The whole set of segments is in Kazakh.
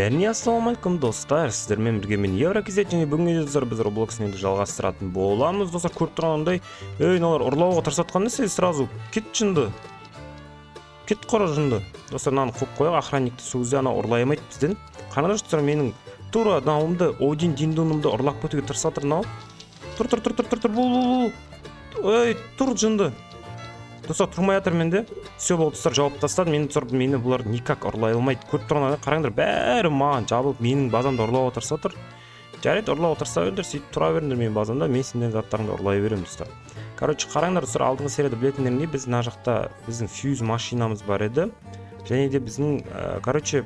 Бәріне ассалаумағалейкум, достар! Сіздермен бірге мен, Еврокизет, және бүгінгі достар, біз Roblox енді жалғастыратын боламыз. Достар, көріп тұрғандай, ей, мыналар ұрлауға тырысып жатқан несі? Сразу кет, жынды, кет, қора жынды. Достар, мынаны қойып қояйық, охранникті. Сол кезде анау ұрлай алмайды бізден. Қараңдаршы, достар, менің тура мынауымды, Один Диндунымды ұрлап кетуге тырысып жатыр мынау. Тұр, тұр, тұр, тұр, тұр, тұр, бол, бол, бол, ей, тұр, жынды. Достар, тұрмай жатыр менде. Все, болды, достар, жауып тастадым мен. Достар, мені бұлар никак ұрлай алмайды. Көріп тұрғандай, қараңдар, бәрі маған жабылып, менің базамды ұрлауға тырысып жатыр. Жарайды, ұрлауға тырыса беріңдер, сөйтіп тұра беріңдер менің базамда, мен сендердің заттарыңды ұрлай беремін. Достар, короче, қараңдар, достар, алдыңғы серияда білетіндеріңдей, біз мына жақта біздің фьюз машинамыз бар еді және де біздің короче,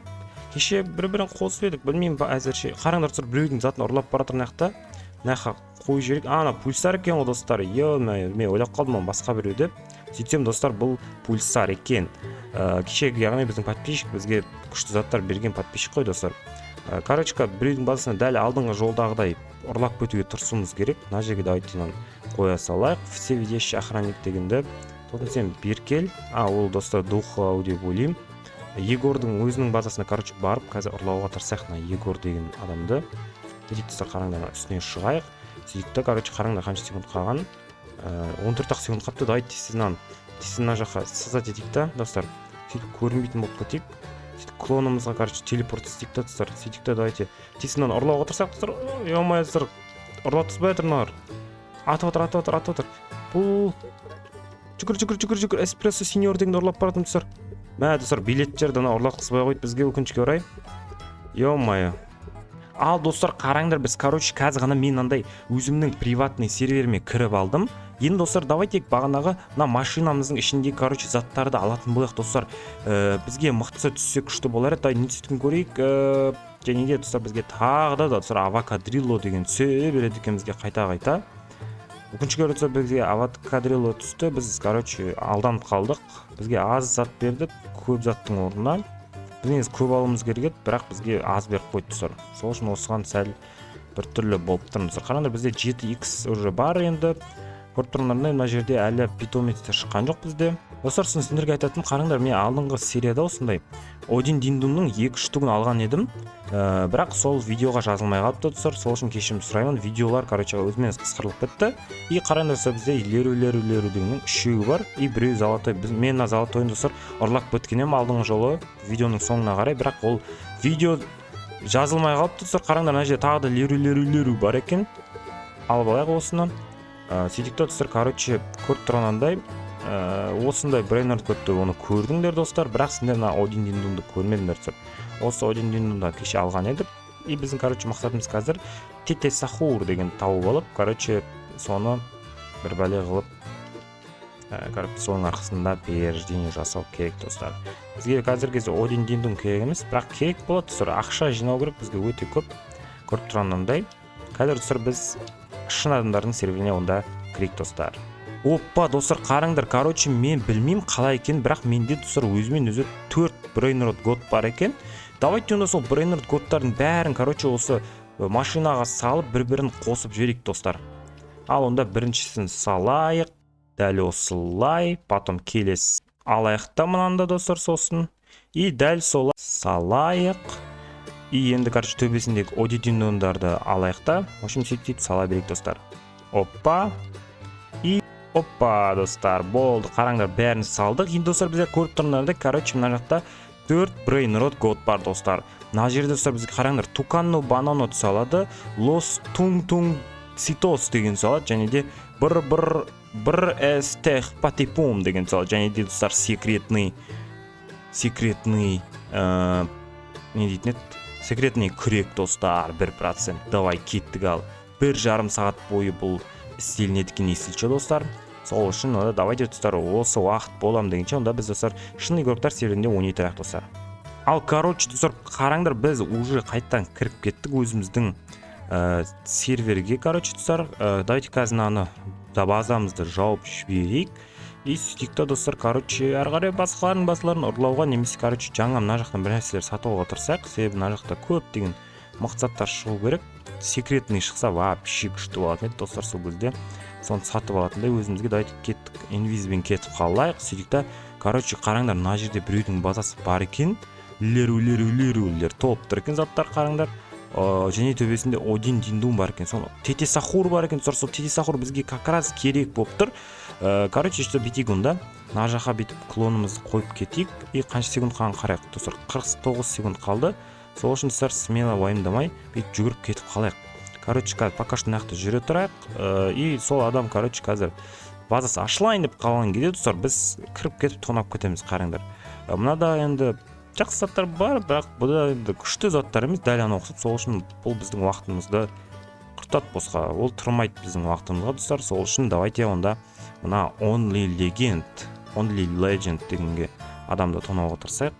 кеше бір бірін қосып едік, білмеймін әзірше. Қараңдар, достар, біреудің затын ұрлап бара жатыр мына жақта. Мына жаққа қойып жіберейік. А, ана Пульсар екен ғой, достар. Е, мен ойлап қалдым оны басқа біреу деп. Сөйтсем, достар, бұл Пульсар екен. Кешегі, яғни біздің подписчик, бізге күшті заттар берген подписчик қой, достар. Короче, біреудің базасына дәл алдыңғы жолдағыдай ұрлап кетуге тырысуымыз керек. Мына жерге давайте мынаны қоя салайық, всевидящий охранник дегенді. Сосын сен бері кел. А, ол, достар, дух ау деп ойлаймын. Егордың өзінің базасына, короче, барып, қазір ұрлауға тырысайық мына Егор деген адамды. Сөйтейік, достар, қараңдар, мына үстіне шығайық. Сөйтейік та, короче, қараңдар, қанша секунд қалған? 14 ақ секунд қалыпты. Давайте тез мынаны, тез мына жаққа создать етейік та, достар. Сөйтіп көрінбейтін болып кетейік. Сөйтіп клонымызға, короче, телепорт істейік та, достар. Сөйтейік та, давайте тез мынаны ұрлауға тырысайық, достар. Е мое, достар, ұрлатқызбай жатыр мыналар. Атып жатыр, атып жатыр, атып жатыр. Бұл, жүгір, жүгір, жүгір, жүгір! Эспрессо сеньор дегенді ұрлап бара жатырмын, достар. Мә, достар, билет жерді ана ұрлатқызбай қойды бізге, өкінішке орай. Е мое. Ал, достар, қараңдар, біз, короче, қазір ғана мен мынандай өзімнің приватный серверіме кіріп алдым. Енді, достар, давайте бағанағы мына машинамыздың ішіндегі, короче, заттарды алатын болайық, достар. Бізге мықтысы түссе, күшті болар еді. Давай, не түскенін көрейік. Және де, достар, бізге тағы да, достар, авокадрилло деген түсе береді екен бізге қайта қайта. Өкінішке орай, достар, бізге авокадрилло түсті. Біз, короче, алданып қалдық, бізге аз зат берді көп заттың орнына. Біз негізі көп алуымыз керек еді, бірақ бізге аз беріп қойды, достар. Сол үшін осыған сәл біртүрлі болып тұрмыз. Қараңдар, бізде 7 х уже бар. Енді көріп тұрғандарыңдай, мына жерде әлі питомецтер шыққан жоқ бізде, достар. Сосын сендерге айтатыным, қараңдар, мен алдыңғы серияда осындай Один Диндунның екі штугін алған едім, бірақ сол видеоға жазылмай қалыпты, достар. Сол үшін кешірім сұраймын. Видеолар, короче, өзімен қысқарылып кетті. И қараңдар, достар, бізде леру, леру, леру дегеннің үшеуі бар и біреуі золотой. Мен мына золотойын, достар, ұрлап кеткен едім алдыңғы жолы видеоның соңына қарай, бірақ ол видео жазылмай қалыпты. Достар, қараңдар, мына жерде тағы да леру, леру, леру бар екен, алып алайық осыны. Сөйтейік та, достар, короче, көріп тұрғандай, осындай брейнрот көпті, оны көрдіңдер, достар, бірақ сендер мына Один Диндунды көрмедіңдер. Достар, осы Один Диндунды кеше алған едік. И біздің, короче, мақсатымыз қазір Тете Сахур деген тауып алып, короче, соны бір бәле қылып, короче, соның арқасында перерождение жасау керек. Достар, бізге қазіргі кезде Один Диндун керек емес, бірақ керек болады, достар. Ақша жинау керек бізге өте көп. Көріп тұрғандай, қазір, достар, біз шын адамдардың серверіне онда кірейік, достар. Опа, достар, қараңдар, короче, мен білмеймін қалай екен, бірақ менде, достар, өзімен өзі төрт брейнрот год бар екен. Давайте онда сол брейнрот годтардың бәрін, короче, осы машинаға салып, бір бірін қосып жіберейік, достар. Ал онда біріншісін салайық дәл осылай, потом келесі алайық та мынаны да, достар, сосын и дәл солай салайық. И енді, короче, төбесіндегі одидинондарды алайық та, в общем, сөйтіп сөйтіп сала берейік, достар. Опа и опа, достар, болды, қараңдар, бәрін салдық. Енді, достар, біздер көріп тұрғандардай, короче, мына жақта төрт брейнрот год бар, достар. Мына жерде, достар, бізге, қараңдар, туканно банано түсе алады, лос тунг тунг цитос деген түсе алады және де бір бір бір эстех патипум деген түсе алады. Және де, достар, секретный не дейтін еді, секретный күрек, достар, 1%. Давай, кеттік. Ал 1,5 сағат бойы бұл істелінеді екен, если достар. Сол үшін онда давайте, достар, осы уақыт болам дегенше, онда біз, достар, шын игроктар серверінде ойнай тұрайық, достар. Ал, короче, достар, қараңдар, біз уже қайтадан кіріп кеттік өзіміздің серверге. Короче, достар, давайте қазір мынаны, базамызды жауып жіберейік. И сөйтейік та, достар, короче, ары қарай басқалардың базаларын ұрлауға немесе, короче, жаңа мына жақтан бір нәрселер сатып алуға тырысайық, себебі мына жақта көптеген мықты заттар шығу керек. Секретный шықса, вообще күшті болатын еді, достар, сол кезде соны сатып алатындай өзімізге. Давайте, кеттік, инвизбен кетіп қалайық. Сөйтейік та, короче, қараңдар, мына жерде біреудің базасы бар екен. Леру, леру, лерулер толып тұр екен заттар, қараңдар. Және төбесінде Один Диндун бар екен, соны Тете Сахур бар екен, достар. Сол Тете Сахур бізге как раз керек болып тұр. Короче, что, бүйтейік онда, мына жаққа бүйтіп клонымызды қойып кетейік. И қанша секунд қалғанын қарайық, достар. 49 секунд қалды. Сол үшін, достар, смело, уайымдамай, бүйтіп жүгіріп кетіп қалайық. Короче, қазір пока что мына жақта жүре тұрайық. И сол адам, короче, қазір базасы ашылайын деп қалған кезде, достар, біз кіріп кетіп, тонап кетеміз. Қараңдар. Мынада енді жақсы заттар бар, бірақ бұда енді күшті заттар емес, дәл анау ұқсап. Сол үшін бұл біздің уақытымызды құртады босқа, ол тұрмайды біздің уақытымызға, достар. Сол үшін давайте онда мына Only Legend дегенге адамды тонауға тырысайық.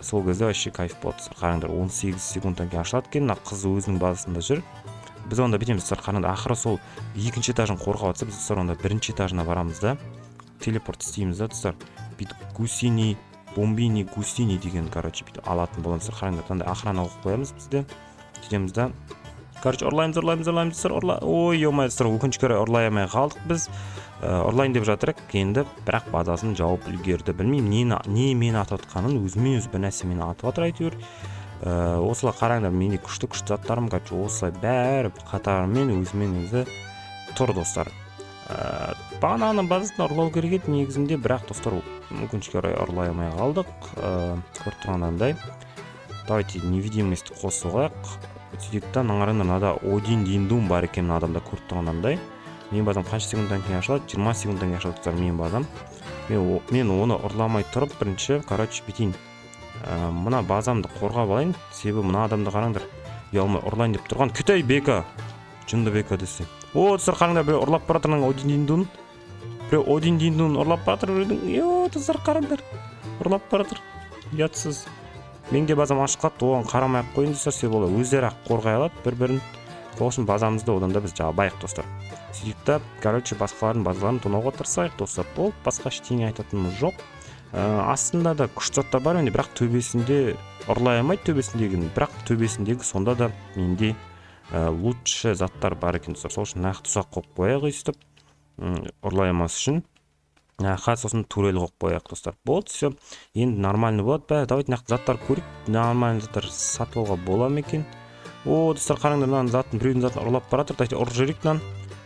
Сол кезде вообще кайф болады, достар. Қараңдар, 18 секундтан кейін ашылады екен. Мына қыз өзінің базасында жүр. Біз онда бүйтеміз, достар, қараңдар. Ақыры сол екінші этажын қорғап жатса, біз, достар, онда бірінші этажына барамыз да, телепорт істейміз да, достар. Бүйтіп гусини бомбини гусини деген, короче, бүйтіп алатын боламыз, достар. Қараңдар, мынандай охрана қойып қоямыз бізде. Сөйтеміз да, короче, ұрлаймыз, ұрлаймыз, ұрлаймыз, достар, ұрла. Ой, ё, достар, өкінішке орай, ұрлай алмай қалдық біз. Ұрлайын деп жатыр едік енді, бірақ базасын жауып үлгерді. Білмеймін, нені, не мені атып жатқанын, өзімен өзі бір нәрсе мені атып жатыр әйтеуір. Осылай, қараңдар, менде күшті күшті заттарым, короче, осылай бәрі қатарымен өзімен өзі тұр, достар. Бағанағының базасын ұрлау керек еді негізінде, бірақ, достар, өкінішке орай, ұрлай алмай қалдық. Көріп тұрғандай, давайте невидимость қосып алайық. Сөйтейік та, мына қараңдар, мынада Один Диндун бар екен мына адамда, көріп тұрғандай. Менің базам қанша секундтан кейін ашылады? 20 секундтан кейін ашылады, достар, менің базам. Мен оны ұрламай тұрып, бірінші, короче, бүйтейін. Мына базамды қорғап алайын, себебі мына адамды, қараңдар, ұялмай ұрлайын деп тұрған. Китай бека, жынды бека десе. О, достар, қараңдар, біреу ұрлап бара жатыр. Один Диндун, біреу Один Диндун ұрлап бара жатыр біреудің. Е, достар, қараңдар, ұрлап бара жатыр, ұятсыз. Менің де базам ашық қалыпты, оған қарамай ақ қояйын, достар, себебі олар өздері ақ қорғай алады бір бірін. Сол үшін базамызды одан да біз жабайық, достар. Сөйтейік та, короче, басқалардың базаларын тонауға тырысайық, достар. Болды, басқа ештеңе айтатынымыз жоқ. Астында да күшті заттар бар енді, бірақ төбесінде ұрлай алмайды төбесіндегіні. Бірақ төбесіндегі сонда да менде лучше заттар бар екен, достар. Сол үшін нақты тұзақ қойып қояйық өйстіп, ұрлай алмас үшін. Аха, сосын турель қойып қояйық, достар. Болды, все, енді нормально болады бәрі. Давайте нақты заттар көрейік, нормальный заттар сатып алуға бола ма екен? О, достар, қараңдар, мынаның затын, біреудің затын ұрлап бара жатыр. Давайте ұрып жіберейік мынаны.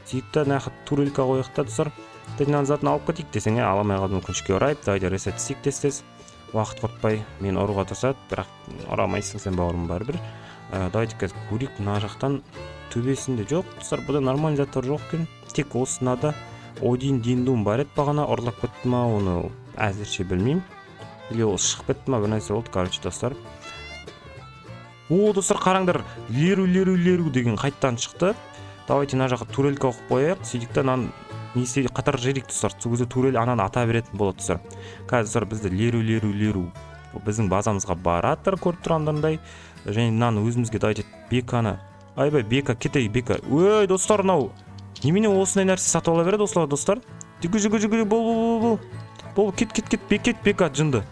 Сөйтіп та мына жаққа турелька қояйық та, достар. Давайте мынаның затын алып кетейік десең, ала алмай қалдым, өкінішке орай. Давайте ресет істейік тез тез, уақыт құртпай. Мені ұруға тырысады, бірақ ұра алмайсың сен, бауырым, бәрібір. Давайте қазір көрейік мына жақтан. Төбесінде жоқ, достар, бұда нормальный заттар жоқ екен. Тек осынада Один Диндун бар еді бағана, ұрлап кетті ма, оны әзірше білмеймін, или ол шығып кетті ма, бір нәрсе болды, короче, достар. О, достар, қараңдар, леру, леру, леру деген қайтадан шықты. Давайте мына жаққа турелька қойып қояйық. Сөйтейік та, мынаны не істейік, қатар жіберейік, достар. Сол кезде турель ананы ата беретін болады, достар. Қазір, достар, бізді леру, леру, леру біздің базамызға баратыр, көріп тұрғандарындай. Және мынаны өзімізге, давайте беканы, айбай, бека, кетейік, бека. Ой, достар, мынау немене, осындай нәрсе сатып ала береді осылар, достар? Жүгір, жүгір, жүгір, бол, бол, бол, бол, бол, кет, кет, кет, бек, кет, бека, жынды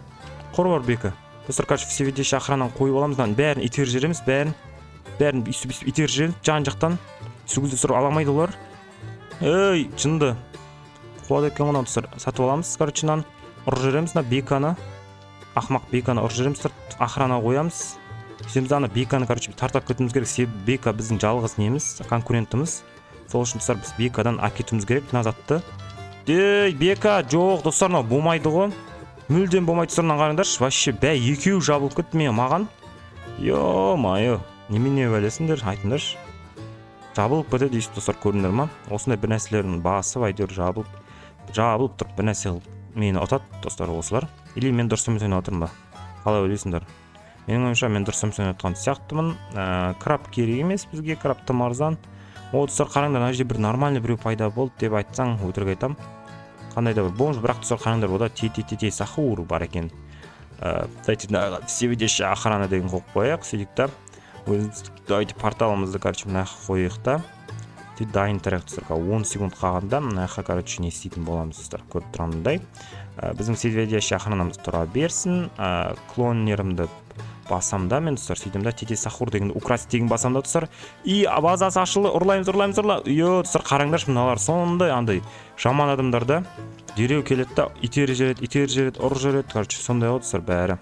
қор бар, бека. Достар, короче, всевидящий охрананы қойып аламыз. Мынаның бәрін итеріп жібереміз, бәрін, бәрін өйстіп, өйстіп итеріп жібереміз жан жақтан. Сол кезде, достар, ала алмайды олар. Ей, жынды қуады екен ғой мынау, достар. Сатып аламыз, короче, мынаны ұрып жібереміз, мына беканы, ақымақ беканы ұрып жібереміз. Достар, охрана қоямыз, сөйтеміз да, ана беканы, короче, тартып кетуіміз керек, себебі бека біздің жалғыз неміз, конкурентіміз. Сол үшін, достар, біз бекадан әкетуіміз керек мына затты. Ей, бека, жоқ, достар, мынау болмайды ғой, мүлдем болмайды, достар. Мынаны қараңдаршы, вообще бә, екеуі жабылып кетті мен маған. Ё-моё, немене бәлесіңдер, айтыңдаршы? Жабылып кетеді өйстіп, достар, көрдіңдер ма? Осындай бір нәрселерін басып, әйтеуір жабылып, жабылып тұрып бір нәрсе қылып мені ұтады, достар, осылар. Или мен дұрыс емес ойнап жатырмын ба, қалай ойлайсыңдар? Менің ойымша, мен дұрыс емес ойнап жатқан сияқтымын. Краб керек емес бізге, краб тым арзан. О, достар, қараңдар, мына жерде бір нормальный біреу пайда болды деп айтсаң, өтірік айтамын, қандай да бір бомж. Бірақ, достар, қараңдар, ода Те Те Те Те Сахур бар екен. Давайте мына всевидящая охрана деген қойып қояйық. Сөйтейік та, өзіміз, давайте порталымызды, короче, мына жаққа қояйық та, сөйтіп дайын тұрайық, достар. 10 секунд қалғанда мына жаққа, короче, не істейтін боламыз, достар, көріп тұрғандай. Біздің всевидящий охранамыз тұра берсін. Клонерімді басам да мен, достар, сөйтемін да, Тете Сахур дегенді украсть деген басам да, достар, и базасы ашылды. Ұрлаймыз, ұрлаймыз, ұрла. Е, достар, қараңдаршы, мыналар сондай андай жаман адамдар да, дереу келеді да, итеріп жібереді, итеріп жібереді, ұрып жібереді, короче, сондай ғой, достар, бәрі.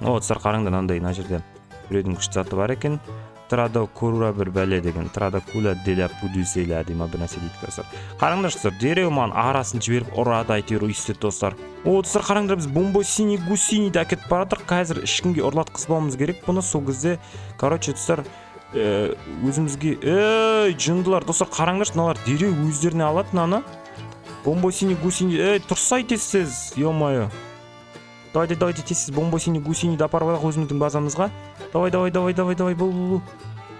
О, достар, қараңдар, мынандай мына жерде біреудің күшті заты бар екен. Трада кура бір бәле деген, трада кула деля пудюселя дей ма, бір нәрсе дейді. Достар, қараңдаршы, достар, дереу маған арасын жіберіп ұрады әйтеуір, өйстеді, достар. О, достар, қараңдар, біз бомбосини гусиниді әкетіп бара жатырмық. Қазір ешкімге ұрлатқызбауымыз керек бұны. Сол кезде, короче, достар, өзімізге. Ей, жындылар, достар, қараңдаршы, мыналар дереу өздеріне алады мынаны, бомбосини гусини. Ей, тұрсай тез, тез, ё-моё, давайте, давайте, тез, тез бомбосини гусиниді апарып алайық өзіміздің базамызға. Давай, давай, давай, давай, давай, бол, бол,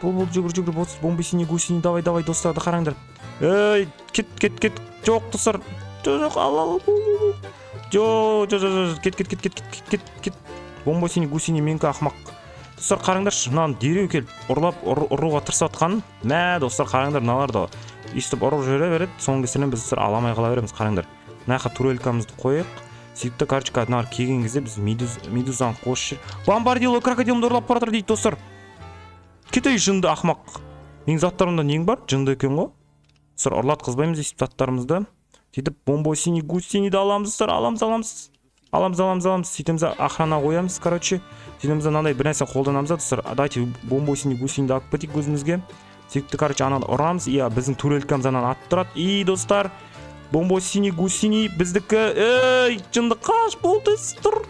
бол, бол, жүгір, жүгір, бол, бомбосини гусини, давай, давай, достар, қараңдар. Ей, кет, кет, кет, жоқ, достар, жоқ, жоқ, ал, ал, бол, бол, бол. Жоқ, жоқ, жоқ, жоқ, кет, кет, кет, кет, кет, кет, кет, бомбосини гусини менікі, ақымақ. Достар, қараңдаршы, мынаны дереу келіп ұрлап, ұруға тырысып жатқанын. Мә, достар, қараңдар, мыналар да өйстіп ұрып жүре береді. Соңғы кесірінен біз, достар, ала алмай қала береміз. Қараңдар, мына жаққа турелькамызды қояйық. Сөйтіп та, короче, мыналар келген кезде біз медузаны қосып жібер. Бомбардило крокодилімді ұрлап бара жатыр дейді, достар. Кет, ей, жынды ақымақ, менің заттарымда нең бар? Жынды екен ғой, достар. Ұрлатқызбаймыз өйстіп заттарымызды. Сөйтіп бомбосини гусиниді аламыз, достар, аламыз, аламыз, аламыз, аламыз, аламыз. Сөйтеміз да, охрана қоямыз, короче. Сөйтеміз да, мынандай бір нәрсе қолданамыз да, достар. Давайте бомбосини гусиниді алып кетейік өзімізге. Сөйтіп, короче, ананы ұрамыз, иә, біздің турелькамыз ананы атып тұрады. И, достар, бомбосини гусини біздікі. Ей, жынды, қаш, болды, тұр,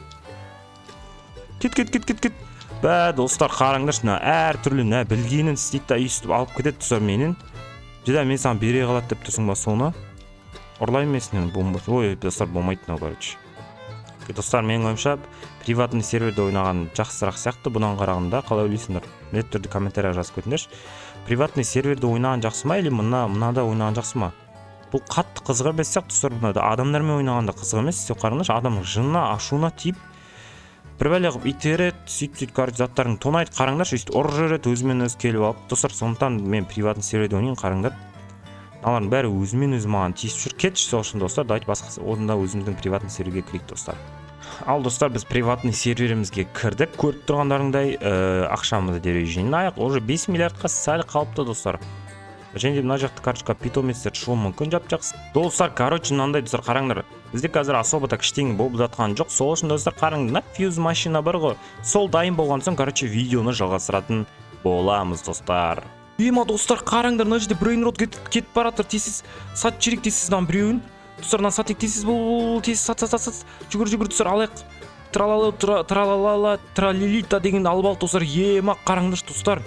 кет, кет, кет, кет, кет. Бә, достар, қараңдаршы, мына әртүрлі мына білгенін істейді да, өйстіп алып кетеді, достар, менен. Жүдә, мен саған бере қалады деп тұрсың ба? Соны ұрлаймын мен сенен бомба. Ой, достар, болмайды мынау, короче. Достар, менің ойымша, приватный серверде ойнаған жақсырақ сияқты бұдан қарағанда. Қалай ойлайсыңдар? Міндетті түрде комментарийға жазып кетіңдерші: приватный серверде ойнаған жақсы ма или мынада ойнаған жақсы ма? Бұл қатты қызық емес сияқты, достар. Мынада адамдармен ойнағанда қызық емес. Сен қараңдаршы, адамның жынына, ашуына тиіп, бір бәле қылып итереді, сөйтіп, сөйтіп, короче, заттарын тонайды. Қараңдаршы, өйстіп ұрып жібереді өзімен өзі келіп алып, достар. Сондықтан мен приватный серверде ойнайын. Қараңдар, мыналардың бәрі өзімен өзі маған тиісіп жүр, кетші. Сол үшін, достар, давайте басқа онда өзіміздің приватный серверге кірейік, достар. Ал, достар, біз приватный серверімізге кірдік. Көріп тұрғандарыңдай, ақшамызды дереу жинайық, уже 5 миллиардқа сәл қалыпты, достар. Және де мына жақта, короче, питомецтер шығуы мүмкін, жап жақсы, достар. Короче, мынандай, достар, қараңдар, бізде қазір особо так ештеңе болып жатқан жоқ. Сол үшін, достар, қараңдар, мына фьюз машина бар ғой, сол дайын болған соң, короче, видеоны жалғастыратын боламыз, достар. Ема, достар, қараңдар, мына жерде брейнрот кетіп бара жатыр. Тез, тез сатып жіберейік, тез, тез мынаның біреуін, достар, мынаны сатайық, тез, тез, бол, тез, сат, сат, сат, сат, жүгір, жүгір, достар, алайық. Тралала, тралалала, тралилита дегенді алып алдық, достар. Ема, қараңдаршы, достар,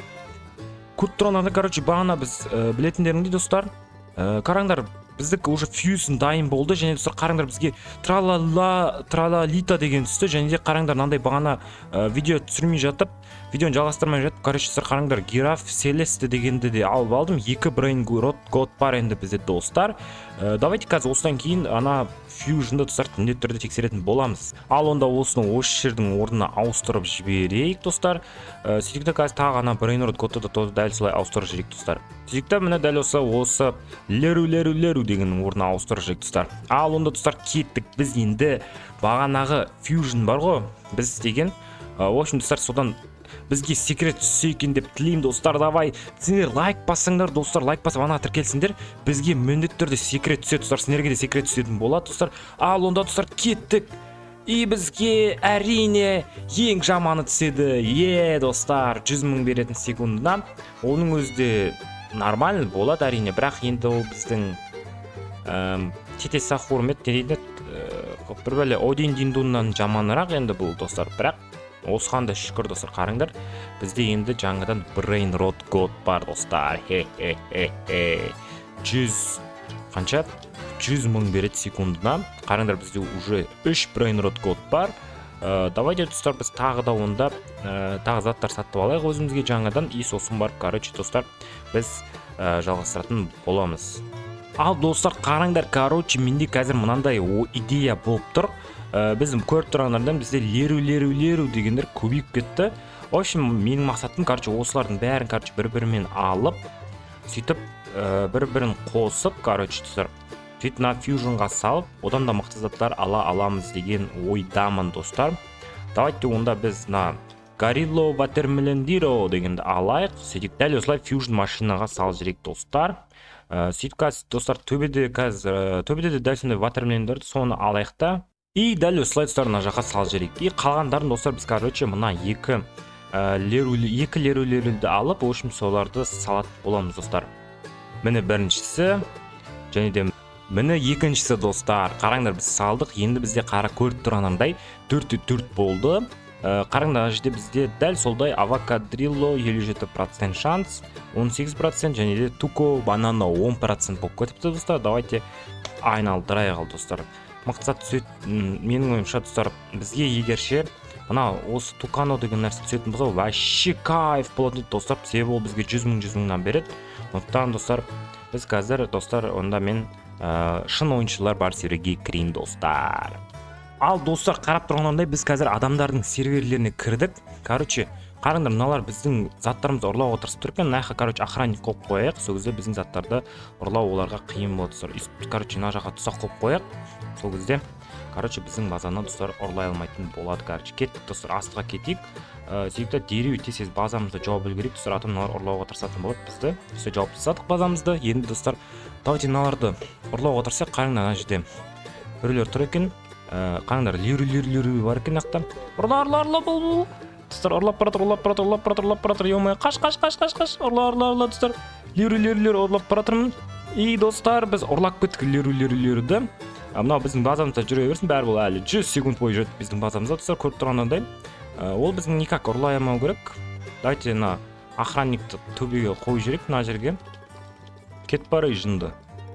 көріп тұрғандарда, короче, бағана біз, білетіндеріңдей, достар, қараңдар, біздікі уже фьюзін дайын болды. Және, достар, қараңдар, бізге тралала тралалита деген түсті. Және де, қараңдар, мынандай бағана, видео түсірмей жатып, видеоны жалғастырмай жатып, короче, достар, қараңдар, гираф селесте дегенді де алып алдым. Екі брейн рот год бар енді бізде, достар. Давайте қазір осыдан кейін ана фьюжнды, достар, міндетті түрде тексеретін боламыз. Ал онда осыны осы жердің орнына ауыстырып жіберейік, достар. Сөйтіп те, қазір тағы ана брейнрот годты да тоже дәл солай ауыстырып жіберейік, достар. Сөйтіп те, міне, дәл осы леру, леру, леру дегеннің орнына ауыстырып жіберейік, достар. Ал онда, достар, кеттік. Біз енді бағанағы фьюжн бар ғой біз істеген, в общем, достар, содан бізге секрет түссе екен деп тілеймін, достар. Давай, сендер лайк бассаңдар, достар, лайк басып, ана тіркелсеңдер, бізге міндетті түрде секрет түседі, достар. Сендерге де секрет түсетін болады, достар. Ал онда, достар, кеттік. И бізге, әрине, ең жаманы түседі. Е, достар, 100 мың беретін секундына, оның өзі де нормально болады, әрине. Бірақ енді ол біздің тете сахур ма еді, не дейтін еді, бір бәле, Один Диндуннан жаманырақ енді бұл, достар. Бірақ осыған да шүкір, достар. Қараңдар, бізде енді жаңадан брейн рот год бар, достар. хе хе хе хе 100 қанша, 100 мың береді секундына. Қараңдар, бізде уже үш брейн рот год бар. Давайте, достар, біз тағы да онда, тағы заттар сатып алайық өзімізге жаңадан. И сосын барып, короче, достар, біз жалғастыратын боламыз. Ал, достар, қараңдар, короче, менде қазір мынандай идея болып тұр. Біз көріп тұрғандардан, бізде леру, леру, леру дегендер көбейіп кетті. В общем, менің мақсатым, короче, осылардың бәрін, короче, бір бірімен алып, сөйтіп, бір бірін қосып, короче, достар, сөйтіп мына фьюжнға салып, одан да мықты заттар ала аламыз деген ойдамын, достар. Давайте онда біз мына горилло ватермелендиро дегенді алайық. Сөйтіп, дәл осылай фьюжн машинаға салып жіберейік, достар. Сөйтіп, қазір, достар, төбеде, қазір, төбеде де дәл сондай ватермелендер, соны алайық та. И дәл осылай, достар, мына жаққа салып жіберейік. И қалғандарын, достар, біз, короче, мына екі екі лерулерді алып, в общем, соларды салатын боламыз, достар. Міне, біріншісі және де міне, екіншісі. Достар, қараңдар, біз салдық. Енді бізде, қара, көріп тұрғанымдай, төртте төрт болды. Қараңдар, ана жерде бізде дәл солдай авокадрилло 57% шанс, 18% және де туко банана 10% болып кетіпті. Достар, давайте айналдырайық. Ал, достар, мықты зат түседі. Менің ойымша, достар, бізге егер ше мына осы тукано деген нәрсе түсетін болса, вообще кайф болатын еді, достар. Себебі ол бізге 100 000, 100 мыңнан береді. Сондықтан, достар, біз қазір, достар, онда мен шын ойыншылар бар серверге кірейін, достар. Ал, достар, қарап тұрғандай, біз қазір адамдардың серверлеріне кірдік. Короче, қараңдар, мыналар біздің заттарымызды ұрлауға тырысып тұр екен. Мына жаққа, короче, охранник қойып қояйық. Сол кезде біздің заттарды ұрлау оларға қиын болады, достар. Өйстіп, короче, мына жаққа тұзақ қойып қояйық. Сол кезде, короче, біздің базаны, достар, ұрлай алмайтын болады. Короче, кеттік, достар, астыға кетейік. Сөйтіп та дереу тез тез базамызды жауып үлгерейік, достар, а то мыналар ұрлауға тырысатын болады бізді. Все, жауып тастадық базамызды. Енді, достар, давайте мыналарды ұрлауға тырысайық. Қараңдар, ана жерде біреулер тұр екен. Қараңдар, леру, леру, леру бар екен мына жақта. Ұрла, ұрла, ұрла, бұл, бұл, достар, ұрлап бара жатыр, ұрлап бара жатыр, ұрлап бара жатыр, ұрлап бара жатыр. Ё, қаш, қаш, қаш, қаш, қаш! Ұрла, ұрла, ұрла, достар, леру, леру, леру, ұрлап бара жатырмын. И, достар, біз ұрлап кеттік леру, леру, леруді. А мынау біздің базамызда жүре берсін, бәрі бұл әлі 100 секунд бойы жүреді біздің базамызда. Достар, көріп тұрғандай, ол біздің никак ұрлай алмау керек. Давайте мына охранникті төбеге қойып жіберейік, мына жерге. Кетіп бар, ей, жынды.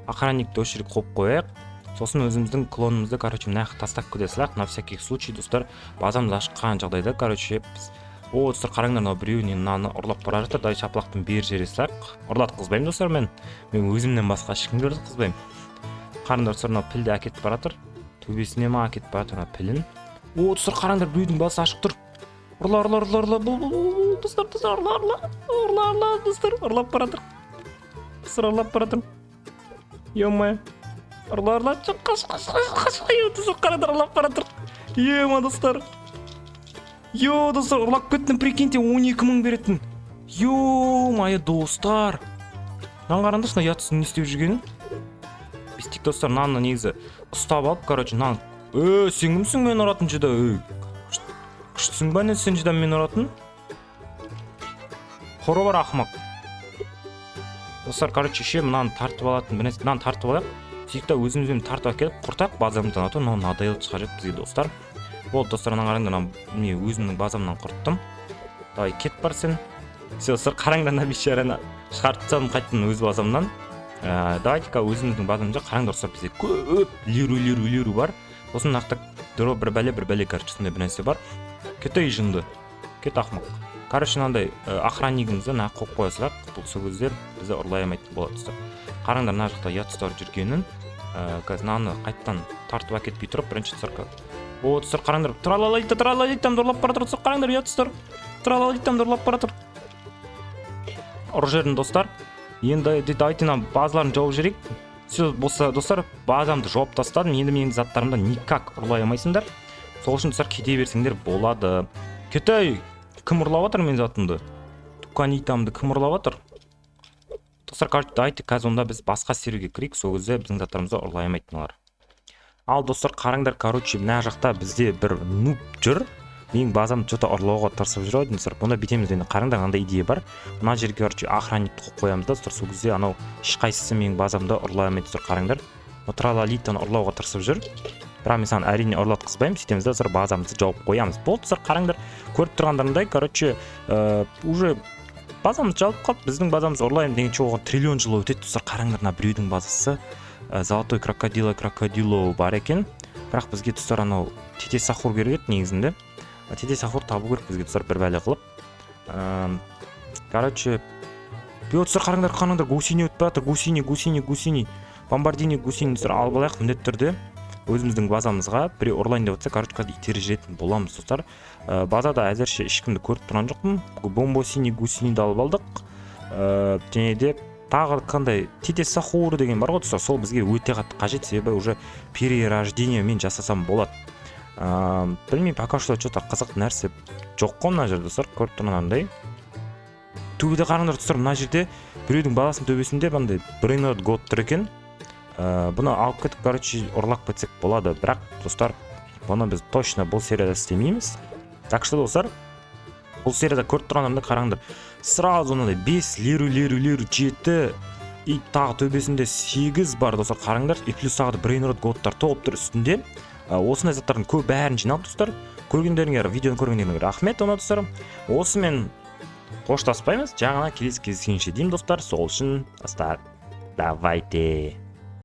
Охранникті осы жерге қойып қояйық. Сосын өзіміздің клонымызды, короче, мына жаққа тастап кете салайық на всякий случай. Достар, базамыз ашық қалған жағдайда, короче, біз... О, достар, қараңдар, мынау біреуіне мынаны ұрлап бара жатыр. Давай шапалақпен бері жібере салайық. Ұрлатқызбаймын, достар, мен өзімнен басқа ешкімге ұрлатқызбаймын. Қараңдар, достар, мынау пілді әкетіп бара жатыр. Төбесіне ма әкетіп бара жатыр мына пілін? О, достар, қараңдар, біреудің басы ашық тұр. Ұрла, ұрла, ұрла, ұрла, бұл, бұл, бұл, достар, достар, ұрла, ұрла, ұрла, ұрла, достар, ұрлап бара жатыр, достар, ұрлап бара жатырмын. Ё-моё, ұрла, ұрла, жоқ, қаш, қаш, қаш, қаш! Ё, достар, қараңдар, ұрлап бара жатыр. Ё-ма, достар, ё, достар, ұрлап кеттім, прикиньте, 12 000 беретін. Ё-моё, достар, мынаны қараңдаршы, мына ұятсыздың не істеп жүргенін. Бүйтейік, достар, мынаны негізі ұстап алып, короче, мынаны... Е, сен кімсің мені ұратын, жида? Ей, күштісің ба, не сен, жида, мені ұратын? Қоры бар ақымақ. Достар, короче, ше, мынаны тартып алатын бір нәрсе, мынаны тартып алайық. Сөйтіп та өзімізбен тартып әкеліп құртайық базамыздан, а то мынау надоел шығар еді бізге, достар. Болды, достар, мына қараңдар, мына мен өзімнің базамнан құрттым. Давай, кет, бар сен. Все, достар, қараңдар, мына бейшараны шығарып тастадым қайтадан өз базамнан. Давайте-ка өзіміздің базамызда. Қараңдар, достар, бізде көп леру, леру, леру бар. Сосын мына жақта дро, бір бәле, бір бәле, короче, сондай бір нәрсе бар. Кет, ей, жынды, кет, ақымақ. Короче, мынандай охраннигімізді мына қойып қоя салайық. Бұл сол кезде бізді ұрлай алмайтын болады. Достар, қараңдар, мына жақта ұятсыздар жүргенін. Қазір мынаны қайтадан тартып әкетпей тұрып бірінші, достар... О, достар, қараңдар, тралалита, тралалитамды ұрлап бара жатыр. Достар, қараңдар, ұятсыздар тралалитамды ұрлап бара жатыр. Ұрып жібердім, достар. Енді давайте мына базаларын жауып жіберейік. Все болса, достар, базамды жауып тастадым. Енді менің заттарымды никак ұрлай алмайсыңдар. Сол үшін, достар, кете берсеңдер болады. Кетей, кім ұрлап жатыр менің затымды? Туканитамды кім ұрлап жатыр? Достар, короче, давайте қазір онда біз басқа серверге кірейік. Сол кезде біздің заттарымызды ұрлай алмайтын олар. Ал, достар, қараңдар, короче, мына жақта бізде бір нуб жүр, менің базамды че то ұрлауға тырысып жүр ау деймін. Достар, бұнда бүйтеміз енді. Қараңдар, мынандай идея бар: мына жерге, короче, охранникті қойып қоямыз да, достар. Сол кезде анау ешқайсысы менің базамды ұрлай алмайды. Достар, қараңдар, тралалитаны ұрлауға тырысып жүр, бірақ мен саған, әрине, ұрлатқызбаймын. Сөйтеміз да, достар, базамызды жауып қоямыз. Болды, достар, қараңдар, көріп тұрғандарыңдай, короче, уже базамыз жабылып қалды. Біздің базамызды ұрлаймын дегенше, оған триллион жыл өтеді. Достар, қараңдар, мына біреудің базасы, золотой крокодила, крокодило бар екен. Бірақ бізге, достар, анау тете сахур керек еді негізінде. Тете сахур табу керек бізге, достар, бір бәле қылып. Короче, достар, қараңдар, қараңдар, гусини өтіп бара жатыр. Гусини, гусини, гусини, бомбардини, гусини. Достар, алып алайық міндетті түрде өзіміздің базамызға. Біреу ұрлайын деп жатса, короче, қазір итеріп жіберетін боламыз. Достар, базада әзірше ешкімді көріп тұрған жоқпын. Бомбосини, гусиниді алып алдық. Және де тағы қандай тете сахур деген бар ғой, достар, сол бізге өте қатты қажет, себебі уже перерождение мен жасасам болады. Білмеймін, пока что че то қызық нәрсе жоқ қой мына жерде. Достар, көріп тұрғандай, төбеде, қараңдар, достар, мына жерде біреудің баласының төбесінде мынандай брейнрот год тұр екен. Бұны алып кетіп, короче, ұрлап кетсек болады. Бірақ, достар, Бұны біз точно бұл серияда істемейміз. Так что, достар, бұл серияда көріп тұрғандарыңдай, қараңдар, сразу мынандай бес леру, леру, леру, жеті и тағы төбесінде сегіз бар, достар, қараңдар. И плюс тағы да брейнрот годтар толып тұр үстінде. Осындай заттардың көп бәрін жиналып, достар, көргендеріңе, видеоны көргендеріңе рахмет. Онда, достар, осымен қоштаспаймыз, жаңа келесі кездескенше деймін, достар. Сол үшін, достар, давайте.